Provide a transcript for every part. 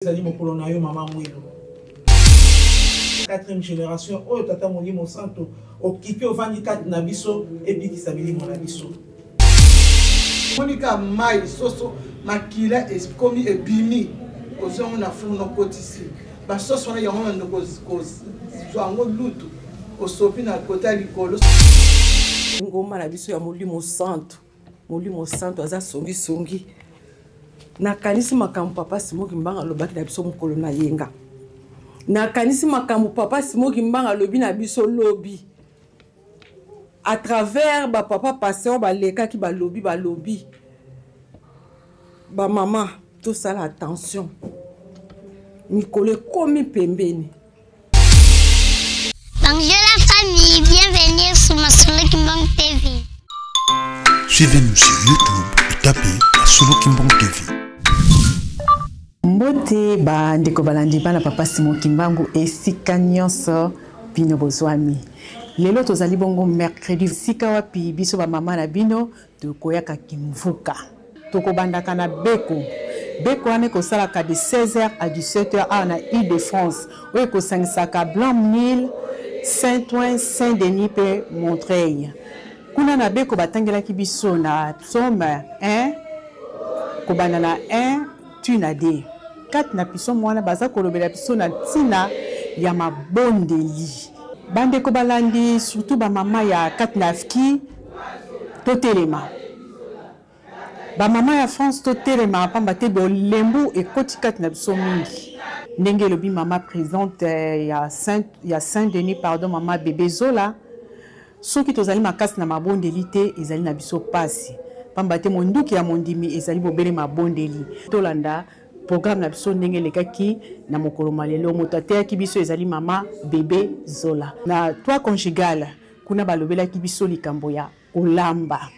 Ezali mokolo na yo mama Mwilu. Quatrième génération oyo tata Molimo Santo okiti ovandi kati na biso ebikisa milimo na biso. Omoni kaka mai soso makila ekomi ebimi ozwi yango na fourno okotisi basoso wana yango na ndoko kozwa yango lutu osopi na kota ya likolo. Ngomba na biso ya Molimo Santo. Molimo Santo aza songi songi. Nakanisi makambo papa Simon Kimbangu alobaki na biso mokolo na yenga. Nakanisi makambo papa Simon Kimbangu alobi na biso lobi. À travers ba papa pasteur balekaki balobi balobi. Ba mama tosala attention. Mikolo ekomi pembeni. Bonjour la famille, bienvenue sur Masolo Kimbang TV. Suivez-nous sur YouTube et tapez Masolo Kimbang TV. Mbote ba ndeko balandi bana papa Simon Kimbangu esika nyonso bino bozwami. Lelo tozali bongo mercredi sika wapi biso ba mama na bino tokoyaka kimvuka. Tokobandaka na Beko. Beko wana ekosalaka de 16h à 17h awa na Île-de-France, oyo ekosangisaka Blanc-Mesnil, Saint-Ouen, Saint-Denis mpe Montreuil. Kuna na Beko batangelaki biso na psaume 1 kobanda na 1 tu na 2. Kati na psaume wana baza kolobela biso na ntina ya mabondeli. Bandeko balandi, surtout ba mama ya kati na AFKI, totelema. Ba mama ya France totelema pamba te bolembu ekoti kati na biso mingi. Ndenge elobi mama presidente eh, ya Saint, ya Saint Denis pardon mama Bebe Zola, soki tozali makasi na mabondeli te ezali na biso pasi pamba te monduki ya mondimi ezali bobele mabondeli. Tolanda programme na biso ndenge elekaki na mokolo mwa lelo. Moto ateyaki biso ezali mama Bebe Zola. Na toit conjugal kuna balobelaki biso likambo ya kolamba.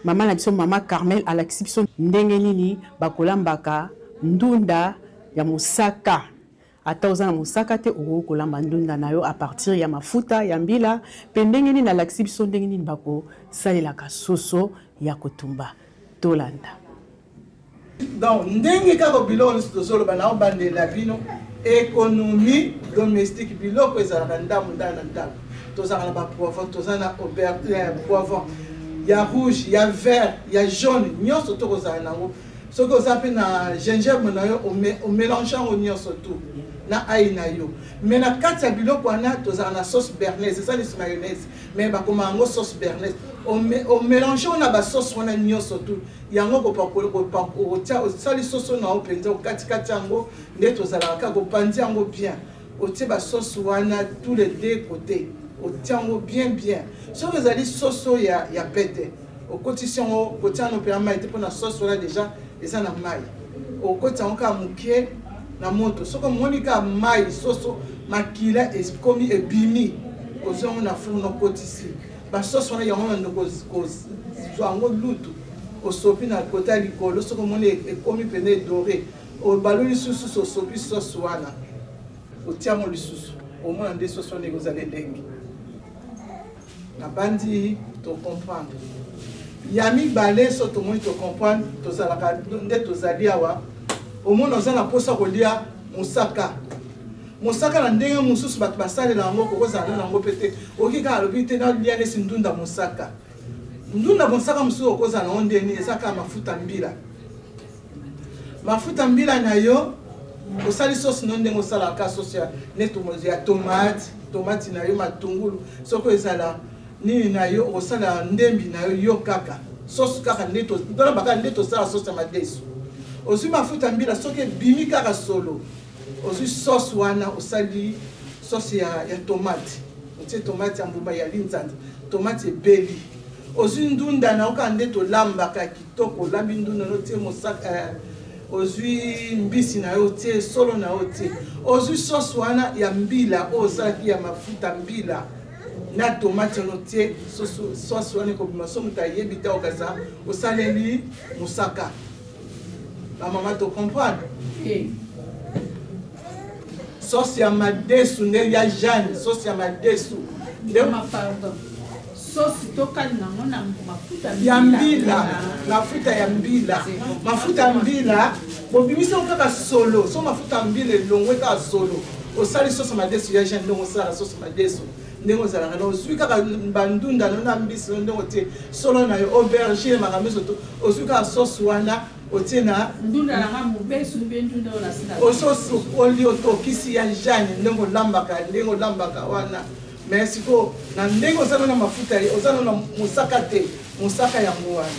Mama na biso mama Carmel alakisi biso ndenge nini bakolambaka ndunda ya mosaka. Ata oza na mosaka te okoki kolamba ndunda na yo a partir ya mafuta ya mbila, pe ndenge nini alakisi biso ndenge nini bakosalelaka soso ya kotumba. Tolanda. Donc ndenge kaka biloko nyonso tozoloba na obandela bino économie domestique, biloko ezalaka ndambo ndambo na ndambo. Tozalaka na ba poivron, toza na aubergine, poivron ya rouge, ya vert, ya jaune, nyonso tokozala nango. Soki oza mpe na gingembre na yo, omélange yango nyonso tout na ail na yo. Mais na kati ya biloko wana tozalaka na sauce bernaise, eza lisusu mayonnaise, mais bakoma yango sauce bernaise. Omélange yango na ba sauce wana nyonso tout. Yango kopakola, osali soso na yo mpenza, okatikati yango nde tozalaka kaka kopanzi yango bien, otie ba sauce wana tous les deux côtés, otie yango bien bien. Soki ezali soso ya pete, okotisi yango, kotia yango mpenza mai te mpona sauce wana déjà eza na mai, okotisa yango kaka moke na moto. Soki omoni kaka mai soso makila ekomi ebimi, ozwi yango na fourneau okotisi ba sauce wana yango na ndoko kozwa yango lutu osopi na kota ya likolo. Soki omoni ekomi pene edore, obaloli lisusu osopi sauce wana, otia yango lisusu, omona nde sauce wana ekozala elengi. Nabandi to comprendre ya mibale, so tomoni to comprendre, tozalaka nde tozali awa. Omona oza na mposa kolia mosaka, mosaka na ndenge mosusu bato basalela yango, kokozala na yango mpe te. Okoki kaka alobi te nalia nesi ndunda mosaka, ndunda mosaka mosusu okozala nango ndeni, eza kaka mafuta mbila. Mafuta mbila na yo osali sauce no ndenge osalaka sauce ya neti ya tomate, tomate na yo, matungulu, soki ezala nini na yo, okosala ndembi na yo, yo kaka sauce kaka nde tolambaka nde tosala sauce ya madesu. Ozwi mafuta mbila, soki ebimi kaka solo, ozwi sauce wana, osali sauce ya tomate, otie tomate ya mbuma ya linzanza, tomate ebeli, ozwi ndunda na yo kaka nde tolambaka kitoko, olambi ndunda na otie mosaka, ozwi mbisi na yo otie solo na yo otie, ozwi sauce wana ya mbila oyo osalaki ya mafuta mbila na tomate wana otie sauce wana ekobima. So moto ayebi te okasa osaleli mosaka. Ba mama to comprendre. Sauce ya madesu nde ya Jeanne, sauce ya madesu nde pardon. Sauce tokalinga yango na mafuta ya mbila, mafuta ya mbila, mafuta ya mbila bobimisi yango kaka solo. So mafuta ya mbila elongwe kaka solo, osali soso madesu ya jeune. Ndenge osala soso madesu, ndenge ozalaka na ozwi kaka bandunda no na mbisi no, ndenge otie solo na yo, aubergine, makambo nyonso to ozwi kaka soso wana otie na ndunda nanga mobesu mpe ndunda oyo nasila ososokoli, otokisi ya jeanne ndenge olambaka, ndenge olambaka wana. Mais sikoyo na ndenge oza na mafuta, oza na mosaka te, mosaka yango wana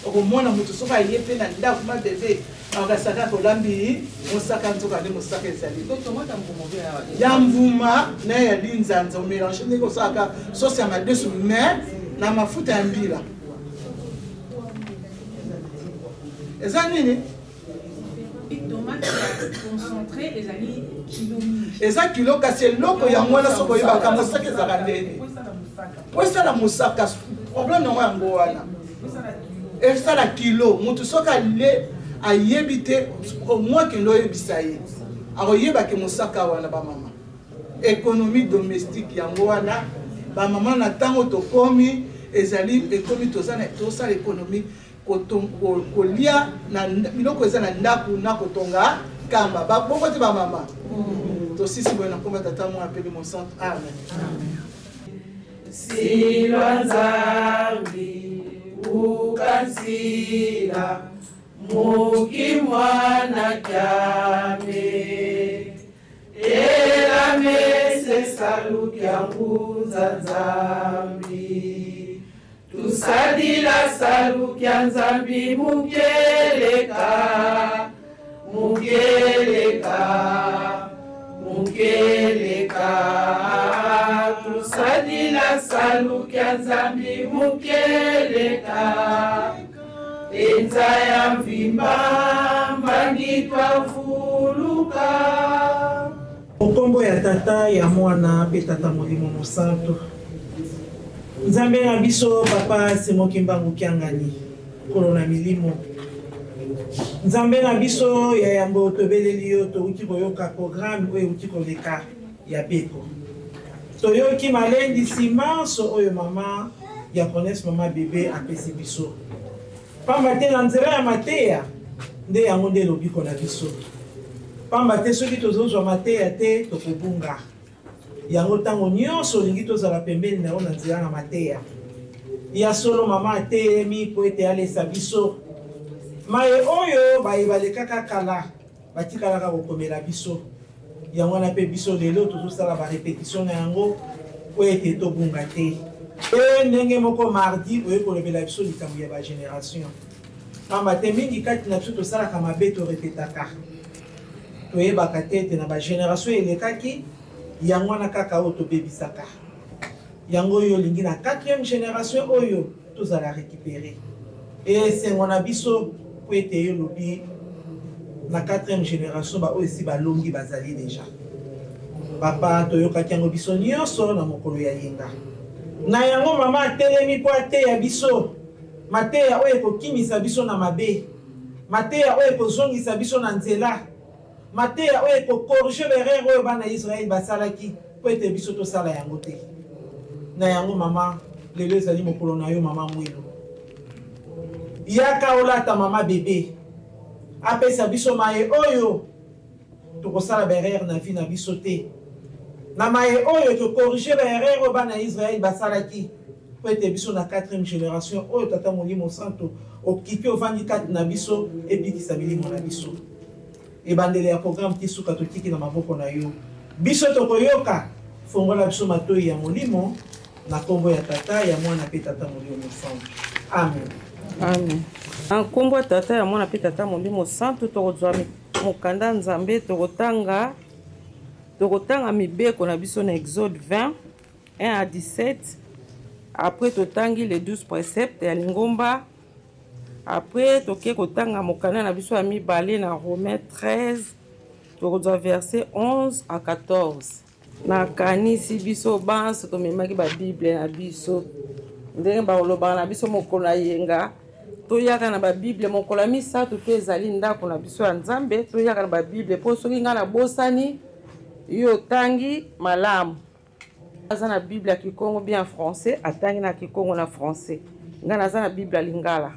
okomona moto soki aye mpe na ndako ma bebe akasaka kolambi mosaka, nzoka nde mosaka ezali ya mbuma na ya linzanza. Omélange ndenge osalaka sauce ya madesu, mais na mafuta ya mbila. Eza nini? Tomate concentré ezali kilo mingi. Eza kilo, kasi eloko yango wana soki oyebaka mosaka ezalaka ndeni po esala mosaka, problème yango yango wana esala kilo. Motu soki ale ayebi te, mwa kende oyebisa ye, akoyebake mosaka wana. Bamama, économie domestique yango wana. Bamama, na ntango tokomi, ezali ekomi tosala économie, kolia na biloko eza na ndako na kotonga kamba babongo te. Bamama, tosisi boye na nkomba Tata, Mwana mpe Mosantu. Amen. Silwa Nzambi ukansila muki mwana kyame elamese saluki ya ngunza Nzambi, tusadila saluki ya Nzambi mukeleka, mukeleka, mukeleka, tusadila saluki ya Nzambi mukeleka, enza ya mvimba mbangi twavuluka. Okombo ya Tata, ya Mwana mpe Tata Molimo Mosantu. Nzambe na biso, Papa Simon Kimbangu Kiangani, Nkolo na milimo, Nzambe na biso ya yambo, tobeleli yo. Touti koyoka programme oyo euti koleka ya beko. Toyoki malendisi manso oyo mama diaconesse, mama bebe apesi biso, pamba te na nzela ya mateya nde yango nde lobiko na biso, pamba te soki tozozwa mateya te, tokobunga. Yango ntango nyonso olingi tozala pembeni na yo na nzela na mateya ya solo. Mama atelemi mpo ete alesa biso maye oyo baye balekaka kala batikalaka kokomela biso. Yango wana mpe biso lelo tozosala barépétition na yango po ete tobunga te. E ndenge moko mardi oye kolobela biso likambo ya bagénération, pamba te mingi kati na biso tosalaka mabe, torepetaka, toyebaka te ete na bagénération elekaki yango wana kaka oyo tobebisaka yango. Oyo olingi na 4e génération oyo tozala récupéré, esengo na biso po ete yo lobi na 4e génération baoyo esi balongi bazali déjà. Papa, toyokaki yango biso nyonso na mokolo ya yenga. Na yango mama atelemi mpo ateya biso mateya oyo ekokimisa biso na mabe, mateya oyo ekozongisa biso na nzela, mateya oyo ekocorriger baerreur oyo bana Israele basalaki mpo ete biso tosala yango te. Na yango mama, lelo ezali mokolo na yo. Mama Mwelo, yaka olata mama bebe apesa biso maye oyo tokosala baerreur na vie na biso te, na maye oyo tocorriger baerreur oyo bana Israele basalaki, mpo ete biso na 4e génération oyo, Tata Molimo Santo okipi ovandi kati na biso, ebikisa milimo na biso. Ebandeli ya programme ti suka, totiki na maboko na yo. Biso tokoyoka, fongola biso matoi ya molimo, na nkombo ya Tata, ya Mwana mpe Tata Molimo Mosantu. Amen. Amen. Na nkombo ya Tata, ya Mwana mpe Tata Molimo Santu, tokozwa mokanda Nzambe, tokotanga mibeko na biso na Exode 20 1 à 17. Après totangi les 12 préceptes ya lingomba. Après toke kotanga mokanda na biso ya mibale na Romain 13, tokozwa verset 11 à 14. Nakanisi biso banso tomemaki babible na biso ndenge balobaka na biso mokolo na yenga, toyaka na babible. Mokolo ya misato to ezali ndako na biso ya Nzambe, toyaka na babible mpo soki ngai nabosani, yo otangi malamu. Aza na Bible ya Kikongo bien français, atangi na Kikongo na français. Ngai naza na Bible ya Lingala.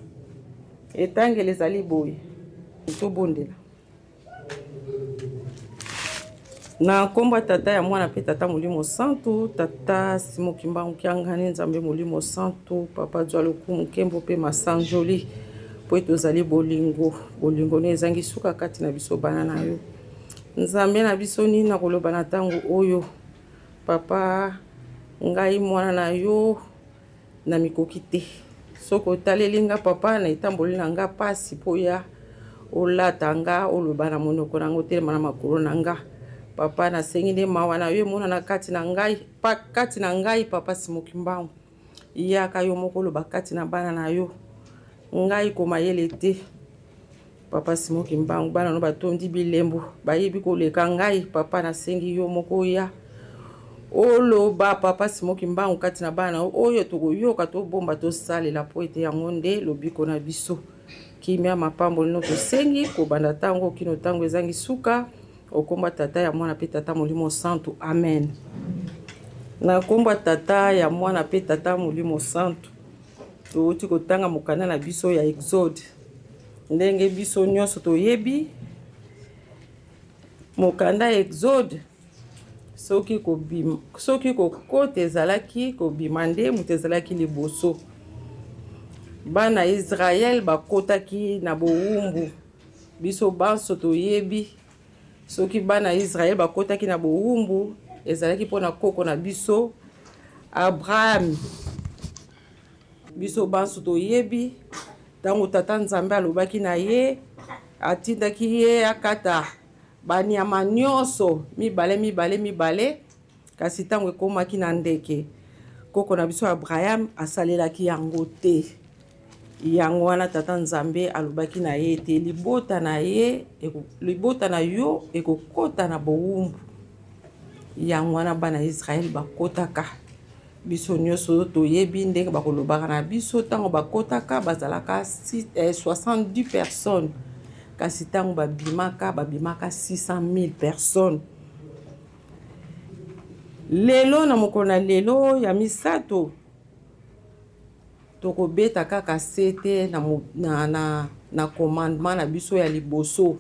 Etangeli ezali boye. Tobondela. Na nkombo ya Tata, ya Mwana mpe Tata Molimo Santu. Tata Simo Kimbangu Kiangani, Nzambe Molimo Santu, Papa zwa lokumu, nkembo mpe masanjoli, mpo ete ozali bolingo, bolingo no ezangi suka kati na biso bana na yo. Nzambe na biso, nini nakoloba na ntango oyo? Papa, ngai mwana na yo na mikoki te. Soki otaleli nga papa na etamboli na nga pasi mpo ya olata nga, oloba na monoko na nga, otelema na makolo na nga. Papa, nasengi nde mawa na yo emonana kati na ngai, pa, kati na ngai papa Simo Kimbangu. Yaka yo moko oloba kati na bana na yo. Ngai komayele te. Papa Simo Kimbangu, bana no batondi bilembo, bayebi koleka ngai. Papa, nasengi yo moko oya oloba papa Simo Kimbangu kati na bana oyo tokoyoka, tobomba, tosalela, mpo ete yango nde lobiko na biso. Kimia mapamboli no tosengi kobanda ntango kino ntango ezangi suka. Okomba Tata ya Mwana mpe Tata Molimo Santu, amen. Na nkombo Tata ya Mwana mpe Tata Molimo Santu, touti kotanga mokanda na biso ya Exode. Ndenge biso nyonso toyebi mokanda ya Exode, soki kobima, soki kokota ezalaki kobima nde moto ezalaki liboso. Bana Israel bakotaki na bowumbu. Biso banso toyebi soki bana Israel bakotaki na bowumbu ezalaki mpo na koko na biso Abraham. Biso banso toyebi ntango Tata Nzambe alobaki na ye, atindaki ye akata banyama nyonso mibale mibale mibale, kasi ntango ekomaki na ndeke, koko na biso Abraham asalelaki yango te. Yango wana Tata Nzambe alobaki na ye ete libota na ye, libota na yo ekokota na bowumbu. Yango wana bana ya Israel bakotaka. Biso nyonso toyebi ndenge bakolobaka na biso ntango bakotaka, bazalaka 70 personnes, kasi ntango babimaka, babimaka 600 000 personnes. Lelo na mokolo na lelo ya misato, tokobeta kaka sete na, na, na, na commandement na biso ya liboso.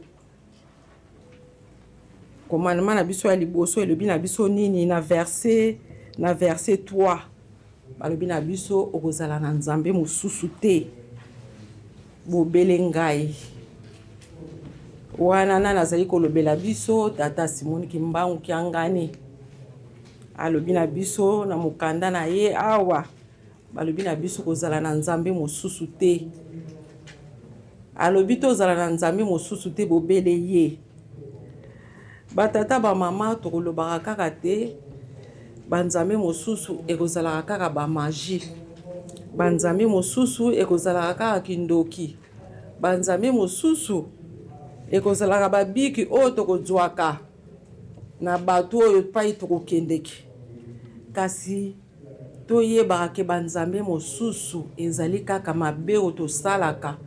Commandement na biso ya liboso elobi na biso nini? Na verset 3 balobi na biso okozala na Nzambe mosusu te bobele ngai. Wana nani azali kolobela biso? Tata Simon Kimbangu Kiangani alobi na biso na mokanda na ye awa, balobi na biso kozala na Nzambe mosusu te. Alobi tozala na Nzambe mosusu te bobele ye. Batata bamama, tokolobaka kaka te banzambe mosusu ekozalaka kaka bamagie, banzambe mosusu ekozalaka kaka kindoki, banzambe mosusu ekozalaka babiki oyo tokozwaka na bato oyo epai tokokendeke. Kasi toyebaka ke banzambe mosusu ezali kaka mabe oyo tosalaka.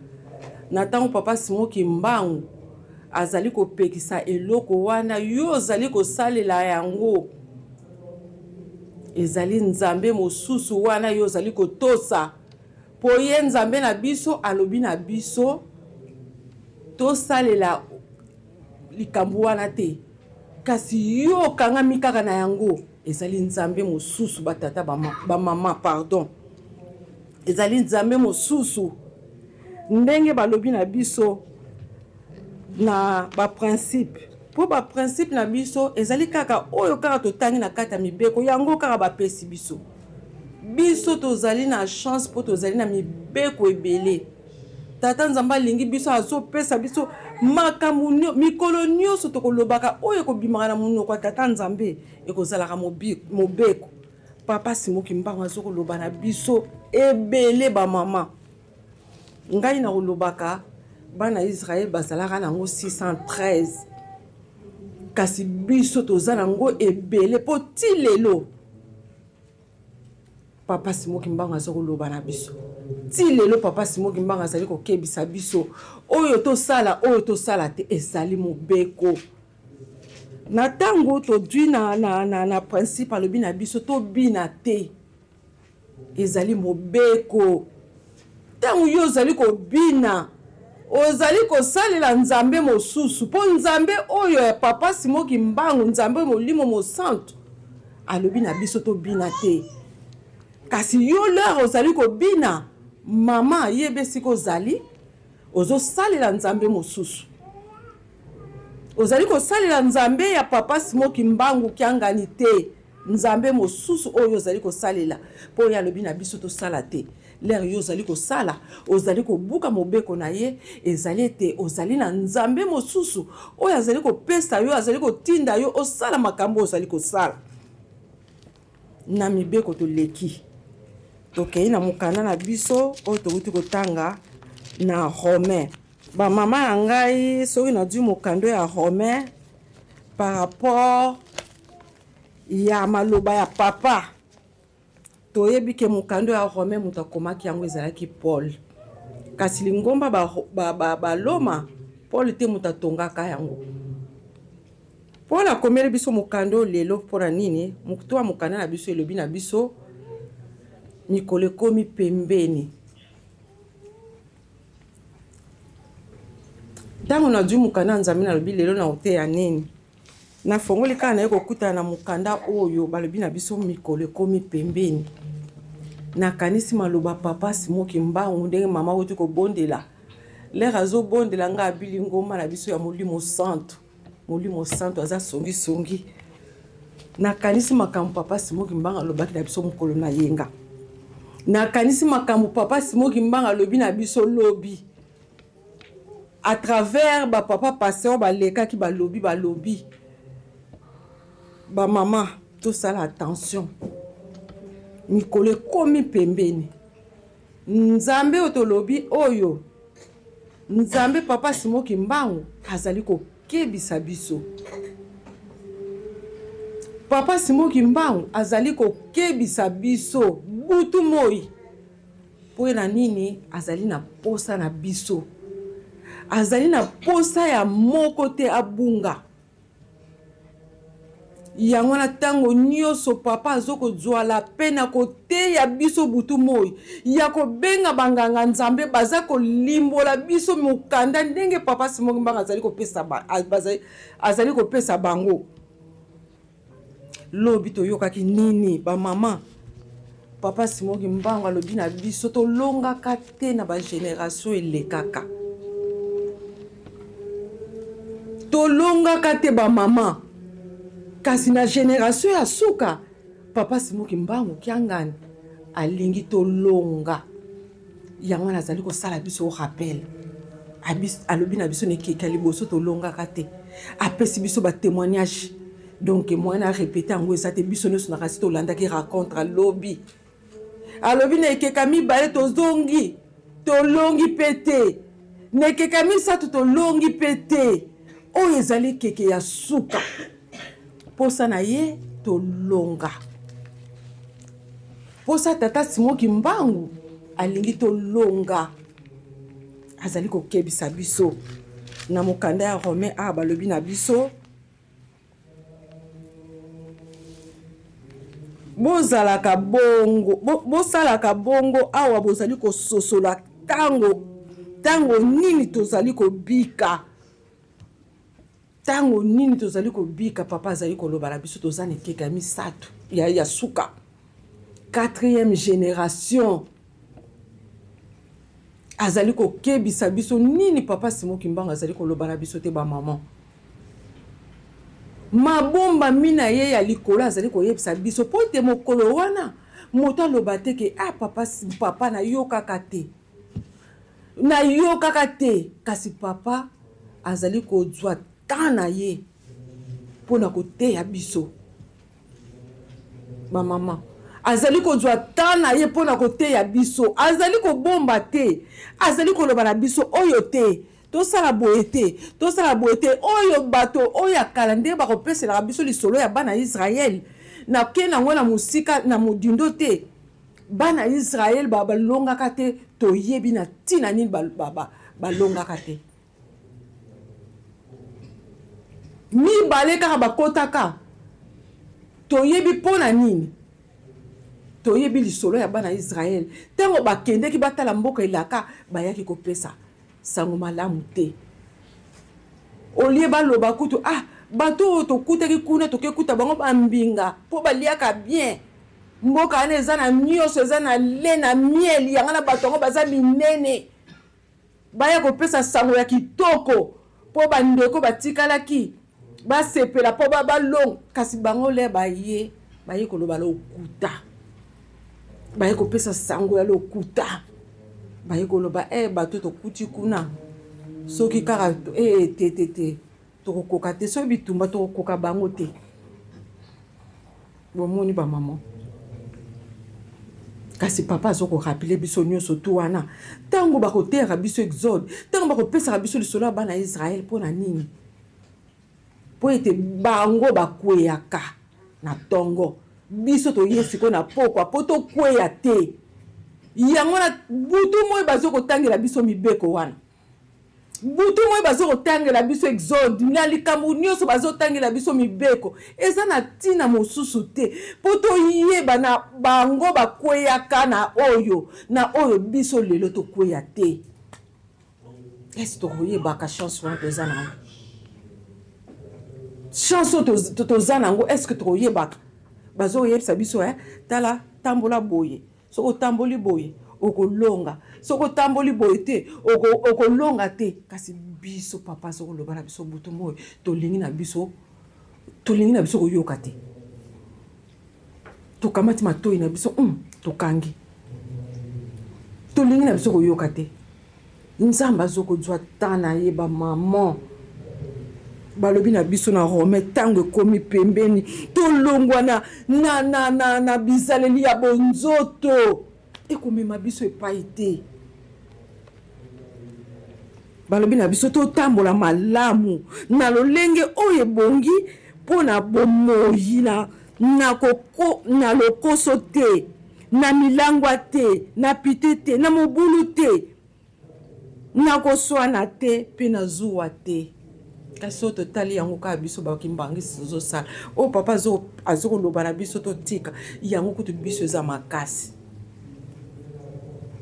Na ntango papa Simon Kimbangu azali kopekisa eloko wana, yo ozali kosalela yango, ezali nzambe mosusu wana yo ozali kotosa. Po ye nzambe na biso alobi na biso tosalela likambo wana te, kasi yo okangami kaka na yango, ezali nzambe mosusu. Batata bamama, pardon, ezali nzambe mosusu. Ndenge balobi na biso na baprincipe, mpo baprincipe na biso ezali kaka oyo kaka totangi na kati ya mibeko, yango kaka bapesi biso. Biso tozali na chance mpo tozali na mibeko ebele. Tata Nzambe alingi biso, azopesa biso makambo mikolo nyonso tokolobaka oyo ekobimaka na monoko ya Tata Nzambe ekozalaka mobeko. Papa Simon Kimbangu azokoloba na biso ebele bamama. Ngai nakolobaka bana Israël bazalaka nango 613, kasi biso toza nango ebele po ti lelo Papa Simon Kimbangu aza koloba na biso. Ti lelo Papa Simon Kimbangu azali kokebisa biso oyo tosala, oyo tosala te, ezali mobeko. Na ntango tozwi na, na, na, na principe alobi na biso tobina te, ezali mobeko. Ntango yo ozali kobina, ozali kosalela nzambe mosusu, mpo nzambe oyo ya papa Simo Kimbangu, nzambe molimo mosantu, alobi na biso tobina te. Kasi yo lere ozali kobina, mama, yeba esika ozali, ozosalela nzambe mosusu. Ozali kosalela nzambe ya papa Simo Kimbangu Kiangani te, nzambe mosusu oyo ozali kosalela, mpo oyo alobi na biso tosala te. Lere yo ozali kosala, ozali kobuka mobeko na ye, ezali ete ozali na nzambe mosusu oyo azali kopesa yo, azali kotinda yo osala makambo ozali kosala. Na mibeko toleki, tokei na mokanda na biso oyo towuti kotanga na Romain. Bamama na ngai, soki nazwi mokanda ya Romain par rapport ya maloba ya papa, toyebi ke mokanda ya Romain moto akomaki yango ezalaki Paul. Kasi lingomba Baloma, Paul te moto atongaka yango. Paul akomeli biso mokanda oyo lelo mpo na nini? Moto ya mokanda na biso elobi na biso mikolo ekomi pembeni. Ntango nazwi mokanda ya Nzambe, nalobi lelo na koteya nini? Nafongoli kaka naye kokutana na mokanda oyo balobi na biso mikolo ekomi pembeni. Nakanisi maloba papa Simo Kimbangu, ndenge mama auti kobondela. Lere azobondela nga abili ngomba na biso ya Molimo Santu. Molimo Santu aza songisongi. Nakanisi makambo papa Simo Kimbangu alobaki na biso mokolo na yenga. Nakanisi makambo papa Simo Kimbangu alobi na biso lobi. À travers ba papa pasteur balekaki balobi balobi. Ba mama tosala attention. Mikolo ekomi pembeni. Nzambe oyo tolobi oyo, Nzambe papa Simo Kimbangu azali kokebisa biso. Papa Simo Kimbangu azali kokebisa biso butu moi. Mpo na nini? Azali na posa na biso. Azali na posa ya moko te abunga. Yango wana ntango nyonso papa azokozwa la peine ya koteya biso butu moi, ya kobenga banganga Nzambe baza kolimbola biso mokanda ndenge papa Simo Kimbangu azali kopesa ba, bazali, azali kopesa bango. Lobi toyokaki nini ba mama? Papa Simo Kimbangu alobi na biso tolongaka te na ba generation elekaka. Tolongaka te ba mama. Kasi na generation ya suka, papa Simo Kimbangu Kiangani alingi tolonga. Yango wana azali kosala biso rappel. Alobi na biso na ekeke ya liboso tolongaka te. Apesi biso ba témoignage. Donc moyen na répéter yango eza te, biso nyonso na kasi tolandaki rencontre alobi. Alobi na ekeka mibale tozongi, tolongi pe te. Na ekeka misato tolongi pe te. Oyo ezali ekeke ya suka. Posa na ye tolonga. Posa tata Simo Kimbangu alingi tolonga. Azali kokebisa biso na mokanda ya Romain a balobi na biso bozalaka bongo, bosalaka bongo awa bozali kososola tango nini tozali kobika. Tango nini tozali kobika, papa azali koloba na biso toza na ekeke ya misato ya suka, 4e génération. Azali kokebisa biso nini papa Simo Kimbangu azali koloba na biso te ba maman. Mabomba mina ye ya likolo azali koyebisa biso po ete mokolo wana moto aloba te ke, ah, papa, papa nayokaka te. Nayokaka te, kasi papa azali kozwa temps na ye mpo na koteya biso. Ba mama azali kozwa temps na ye mpo na koteya biso, azali kobomba te, azali koloba na biso oyo te, tosala boye te, tosala boye te. Oyo bato oyo ya kala nde bakopeselaka biso lisolo ya bana Israël, na ke nango na mosika na modindo te. Bana Israël balongaka te, toyebi na ntina nini balongaka te. Mibale kaka bakotaka. Toyebi mpo na nini? Toyebi lisolo ya bana Israël. Ntango bakendeki batala mboka elaka, bayaki kopesa sango malamu te. Olie baloba kutu, ah, bato oyo tokutaki kuna tokekuta bango bambinga mpo baliaka bien. Mboka wana eza na nyonso, eza na le na miel, yanga na bato yango baza minene. Baya kopesa sango ya kitoko mpo bandeko batikalaki basepela mpo balonga, kasi bango le baye baye koloba lokuta, baye kopesa sango ya lokuta, baye koloba eh, bato tokuti kuna soki kaka eh, te te te tokokoka te, soki bitumba tokokoka bango te. Bomoni ba mama, kasi papa azo korapele biso nyonso tu wana ntango bakoteyaka biso exode, ntango bakopesaka biso lisolo ya bana ya Israele. Mpo na nini? Mpo ete bango bakweyaka na ntongo, biso toye sikoyo na pokwa mpo tokweya te. Yango na butu moi bazo kotangela biso mibeko wana, butu moi bazo kotangela biso exode na likambo nyonso bazotangela biso mibeko, eza na ntina mosusu te mpo toyeba na bango bakweyaka na oyo na oyo biso lelo tokweya te. Esi tokoyebaka chance wana toza na yango, chance oyo toza na yango, est-ce que tokoyebaka? Bazoyebisa biso eh, tala tambola boye, soki otamboli boye okolonga, soki otamboli boye te okolonga te. Kasi biso papa azokoloba na biso butu moi, tolingi na biso, tolingi na biso koyoka te. Tokamati matoi na biso, tokangi, tolingi na biso koyoka te. Nzambe azokozwa temps na ye. Ba maman balobi na biso na Rome, ntango ekomi pembeni, tolongwa na, na, na, na, na bizaleli ya bonzoto ekomema biso epai te. Balobi na biso totambola malamu na lolenge oyo ebongi mpo na bomoi na, na, koko, na lokoso te, na milangwa te, na pite te, na mobulu te, na koswana te mpe na zuwa te. Kasi oyo totali yango kaka biso bakimbangisi tozosala oyo papa azokoloba na biso totika yango, kutu biso eza makasi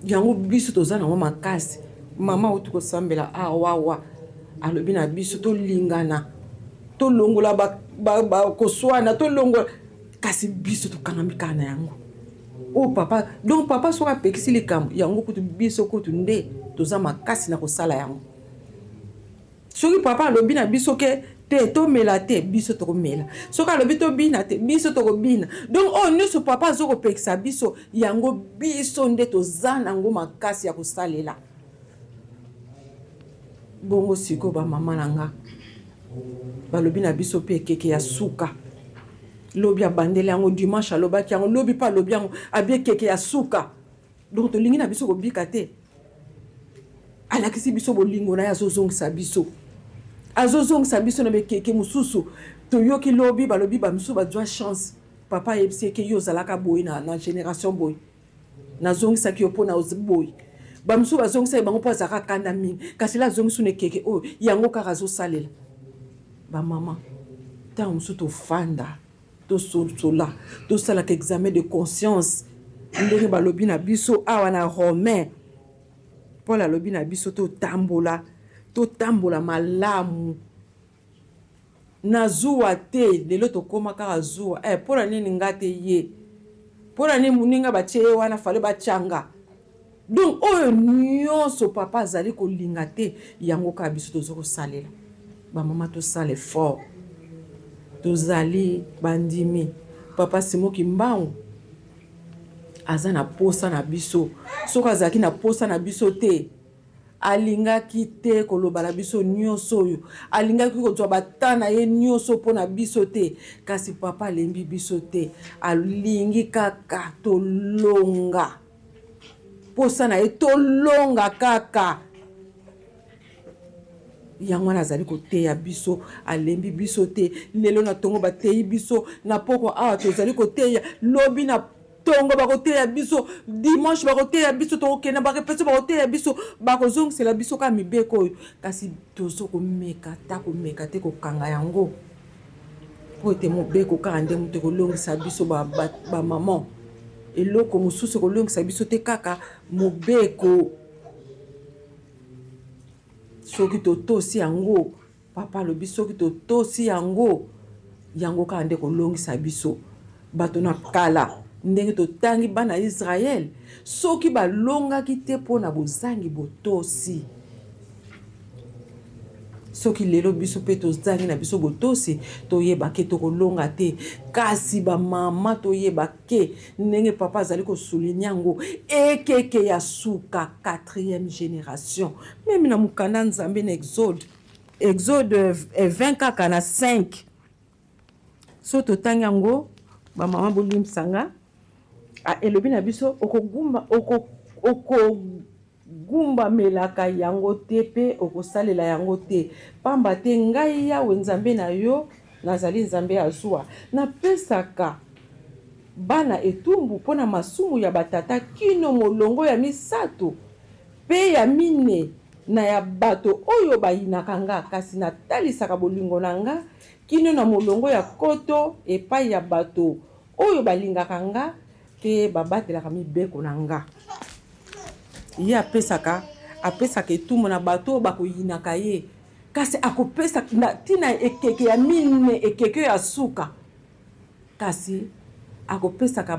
yango, biso toza nango makasi. Mama auti kosambela awawa, alobi na biso tolingana, tolongola koswana, tolongola, kasi biso tokangami kaka na yango oyo papa. Donc papa soki apekisi likambo yango, kutu biso kutu nde toza makasi na kosala yango. Soki papa alobi na biso ke te tomela te, biso tokomela. Soki alobi tobina te, biso tokobina. Donc oyo nyonso papa azo kopekisa biso yango, biso nde toza nango makasi ya kosalela. Bongo sikoyo bamama na nga balobi na biso mpe ekeke ya suka. Lobi abandeli yango, dimanche alobaki yango, lobi mpe alobi yango, abi ekeke ya suka. Donc tolingi na biso kobika te. Alakisi biso bolingo na ye, azozongisa biso, azozongisa biso na bekeke mosusu. Toyoki lobi balobi bamisusu bazwa chance, papa ayebisi eke yo ozalaka boye na, na génération boye, nazongisaki yo mpo na boye. Bamisusu bazongisaki bango mpo azalaka kanda mingi, kasi la azongisi na ekeke oyo yango kaka azosalela. Bamama, ntango mosusu tofanda, tososola, tosalaka examen de conscience ndenge balobi na biso awa na Romain. Paul alobi na biso totambola, totambola malamu na zuwa te. Lelo tokóma kaka zuwa eh, mpo na nini nga te ye, mpo na nini moninga batie ye wana, fale batianga. Donc oyo nyonso papa azali kolinga te, yango kaka biso toza kosalela. Bamama, tosala effort, tozali bandimi. Papa Simo Kimbangu aza na posa na biso. Soki azalaki na posa na biso te, alingaki te koloba na biso nyonso oyo, alingaki kozwa bata na ye nyonso mpo na biso te. Kasi papa alembi biso te, alingi kaka tolonga posa na ye, tolonga kaka. Yango wana azali koteya biso, alembi biso te. Lelo na ntongo bateyi biso, na poko awa tozali koteya, lobi na Tongo bakoteya biso, dimanche bakoteya biso, tokokende barepetio bakoteya biso, bakozongisela biso kaka mibeko oyo, kasi tozo komeka ta komeka te kokanga yango po ete mobeko kaka nde moto ekolongisa biso bamama, ba eloko mosusu ekolongisa biso te, kaka mobeko. Soki totosi yango, papa alobi, soki totosi yango, yango kaka nde kolongisa biso. Bato na kala, ndenge totangi bana ya Israele, soki balongaki te mpo na bozangi botosi, soki lelo biso mpe tozangi na biso botosi, toyeba ke tokolonga te. Kasi bamama, toyeba ke ndenge papa azali kosuligne yango, ekeke ya suka, 4e génération, meme na mokanda Nzambe na Exode, Exode 20 kaka na 5, so totangi yango, bamama bolimbisanga, elobi na biso: okogumba okogumbamelaka yango te mpe okosalela yango te, pamba te ngai Yawe Nzambe na yo nazali Nzambe ya zuwa, napesaka bana etumbu mpo na masumu ya batata kino molongo ya misato mpe ya mine na ya bato oyo bayinaka nga, kasi natalisaka bolingo na nga kino na molongo ya koto epai ya bato oyo balingaka nga mpe babatelaka mibeko na nga. Ye apesaka etumbu na bato oyo bakoyinaka ye, kasi akopesa ntina ekeke ya mine, ekeke ya suka, kasi akopesaka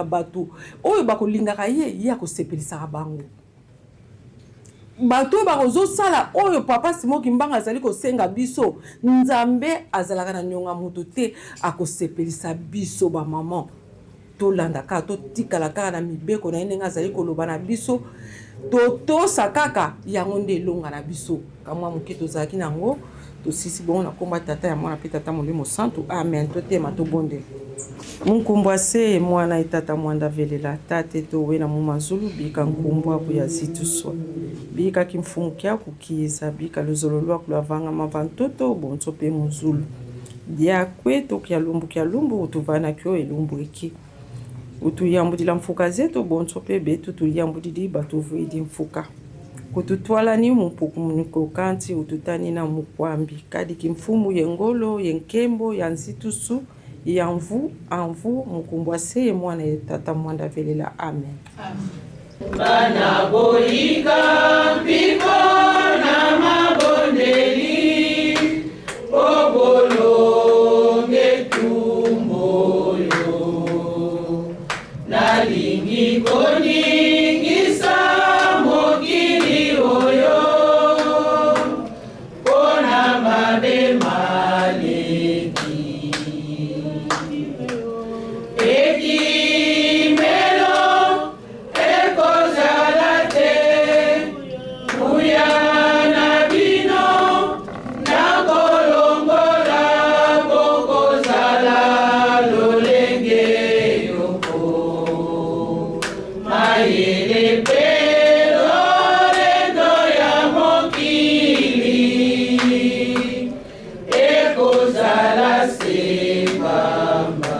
bato oyo bakolingaka ye, ye akosepelisaka bango. Bato oyo bakozosala oyo papa Simon Kimbangu azali kosenga biso, Nzambe azalaka na nionga moto te, akosepelisa biso. Bamama, tolanda kaka, totikala kaka na mibeko na ye ndenge azali koloba na biso, totosa kaka yango nde elonga na biso. Kamwa moke tozalaki nango, tosisi bongo na komba Tata ya Mwana mpe Tata Molimo Santu, amen. Totema, tobondela. Munkumbu ase mwana etata mwanda velela tate towe na mumazulu bika nkumbu aku ya zituswa bika kimfumu kyaku kiza bika luzolo lwaku lwavanga mavantoto bonso pe muzulu diakwe tokya lumbu kya lumbu utuvana kyo elumbu eki utuyambudila mfuka zetu bonso pe betu tuyambudidi batuvuidi mfuka kututwalani mumpuku munikokanti ututani na mukwambi kadi kimfumu yengolo yenkembo ya nzitusu ya mvu amvu mukumbu aseye mwana ye tata mwanda velela, amen. Bana boyika mpiko na mabondeli po bolonge tumboyo, nalingi koningisa mokili oyo mpona mabe maleki. Ekimelo ekozala te, kuya na bino nakolongola, bokozala lolenge yoko mayele mpe lolendo ya mokili ekozala se pamba.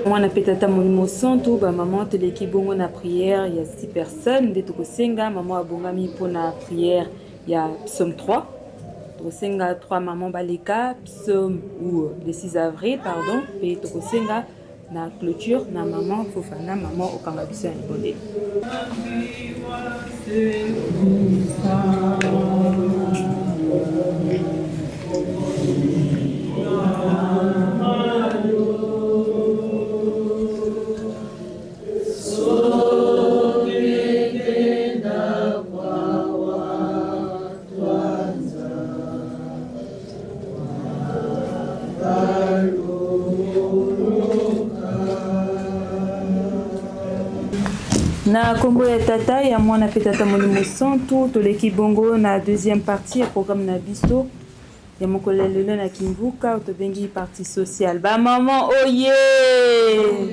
Mwana mpe Tata Molimo Santu. Bamama, toleki bongo na prière ya 6 personnes nde tokosenga mama abongami mpona prière ya psaume 3. Tokosenga 3 mama baleka psaume ou le 6 avril, pardon, mpe tokosenga na clôture na mama Fofana. Mama okanga biso ya libondeli. Na nkombo ya Tata, ya Mwana mpe Tata Molimo Santu. Toleki bongo na deuxième partie ya programme na biso ya mokolo ya lelo na Kimvuka, tobengi partie sociale. Bamama oye, oh!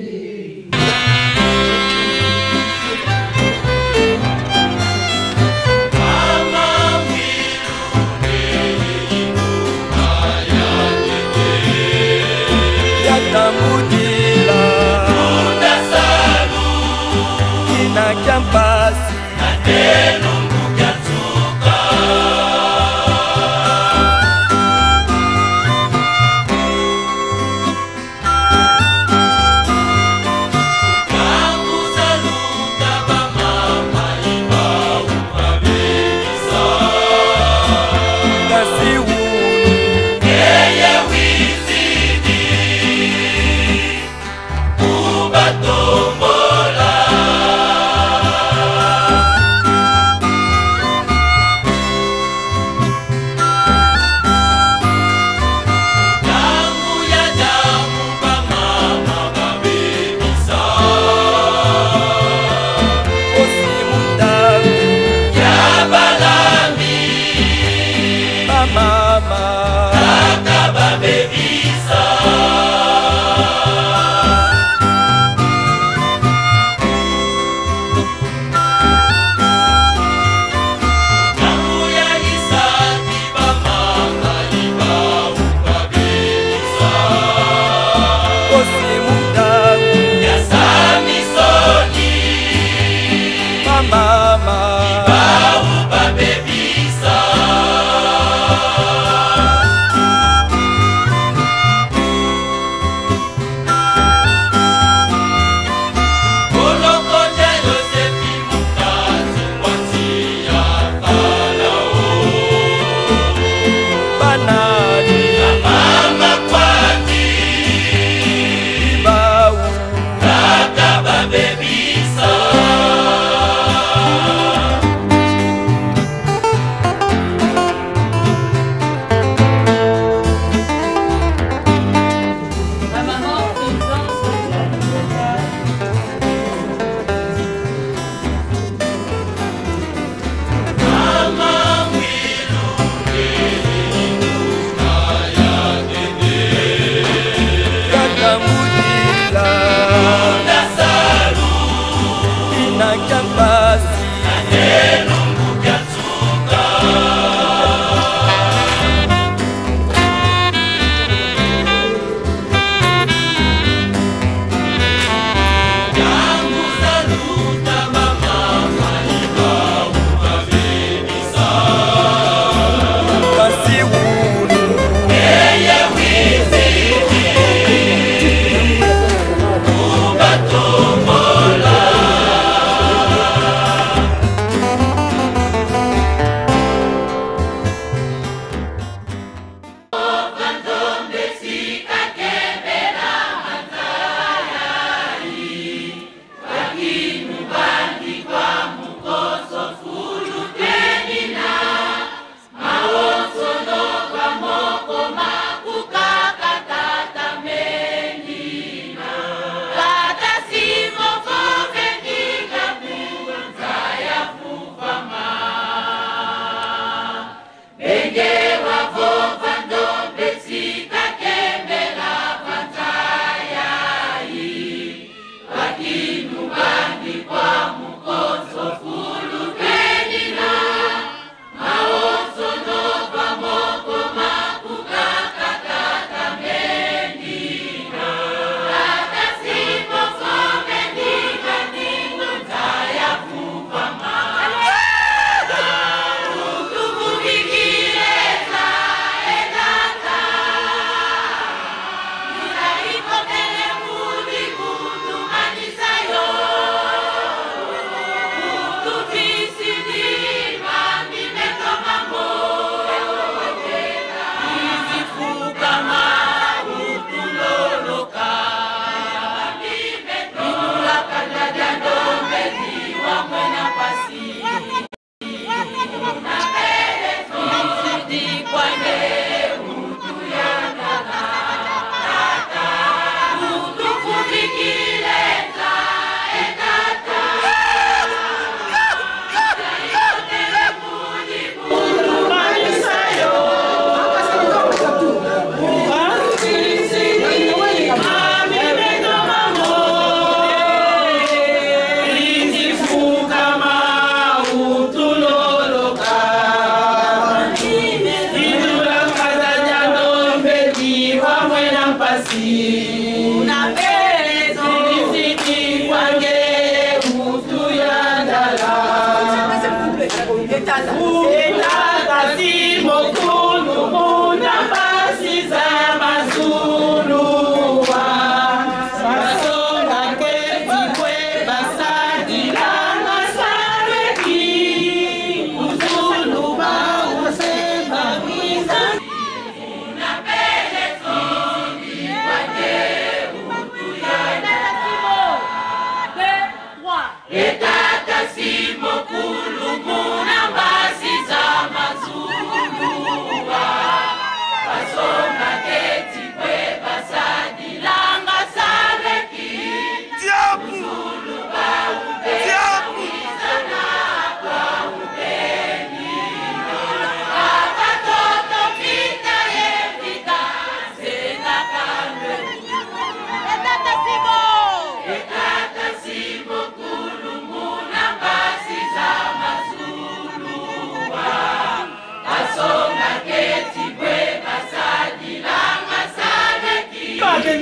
Yatamudila. Kamudila Inakampasi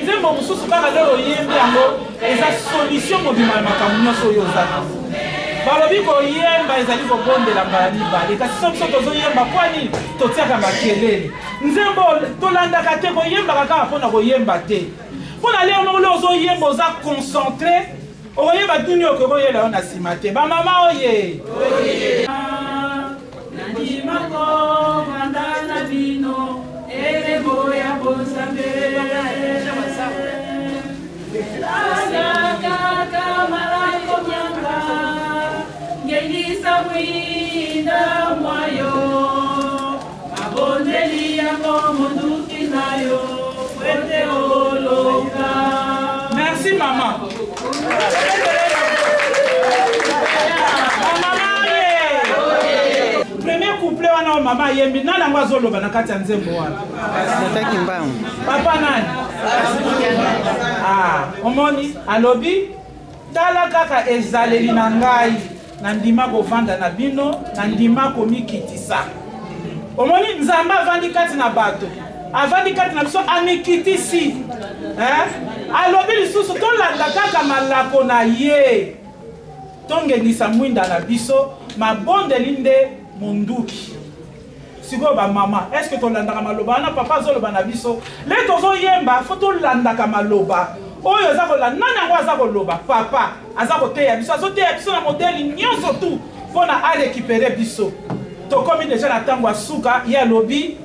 Nzembo mosusu kaka nde oyembi yango eza solution mobima ya makambo nyonso oyo oza nango. Balobi koyemba ezali kobondela mbala mibale, kasi so biso tozoyemba mpo nini totiaka makelele? Nzembo tolandaka te, koyembaka kaka mpo na koyemba te. Mpo na lelo moko ozoyemba oza concentre, okoyeba nini okoki koyela yo na nsima te. Bamama oye nandima kovanda na bino elembo ya bonzambe kaka malako mianga ngelisa mwinda mwayo mabondeli yango monduki na yo ete oloka. Merci mama. Premier couplet. wana oyo mama ayembi, nani yango azoloba na kati ya nzembo wana? Tata Kimbangu. Papa nani? Ah, omoni alobi tala kaka ezaleli na ngai, nandima kovanda na bino, nandima komikitisa. Omoni Nzambe avandi kati na bato, avandi kati na biso, amikitisi. Eh? Alobi lisusu tolanda kaka malako na ye. Tongengisa mwinda na biso, mabondeli nde monduki. Sikoyo ba mama, est-ce que tolandaka maloba wana papa azoloba na biso? Le tozoyemba, fo tolandaka maloba oyo eza kolanda. Nani yango aza koloba? Papa aza koteya biso, azoteya biso na modele nyonso tu mpo na arécupere biso. Tokomi deja na ntango ya suka, ye alobi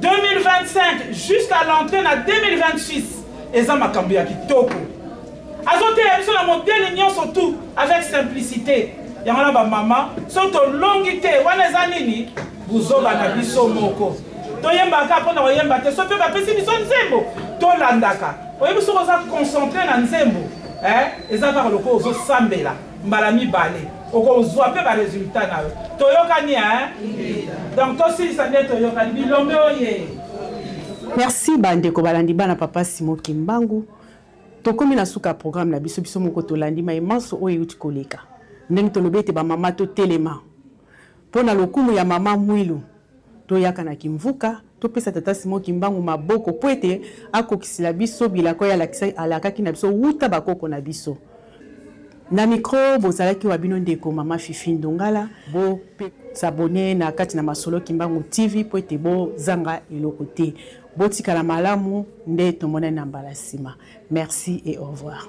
2025 jusqu'à l'entrée na 2026 eza makambo ya kitoko. Azoteya biso na modele nyonso tout avec simplicité. Yango na bamama, soki tolongi te, wana eza nini? Buzoba na biso moko. Toyembaka mpo na koyemba te, soki mpe bapesi biso nzembo tolandaka. Oyebi soki oza concentre na nzembo, eh, eza kaka lokola ozosambela mbala mibale, okozwa mpe baresultat na yo. Toyokani, eh? Donc tosilisa nde toyokani. Bilombe oye. Merci bandeko balandi bana papa Simon Kimbangu. Tokomi na suka ya programme na biso, biso moko tolandi maye manso oyo euti koleka. Ndenge tolobi ete bamama totelema mpo na lokumu ya mama Mwilu, toyaka na Kimvuka topesa tata Simon Kimbangu maboko mpo ete akokisila biso bilaka oyo alakaki na biso wuta bakoko na biso. Na micro bozalaki wa bino ndeko mama Fifi Ndongala. Bo s'abonner na kati na Masolo Kimbangu TV mpo ete bozanga eloko te. Botikala malamu nde tomonani na mbala sima. Merci et au revoir.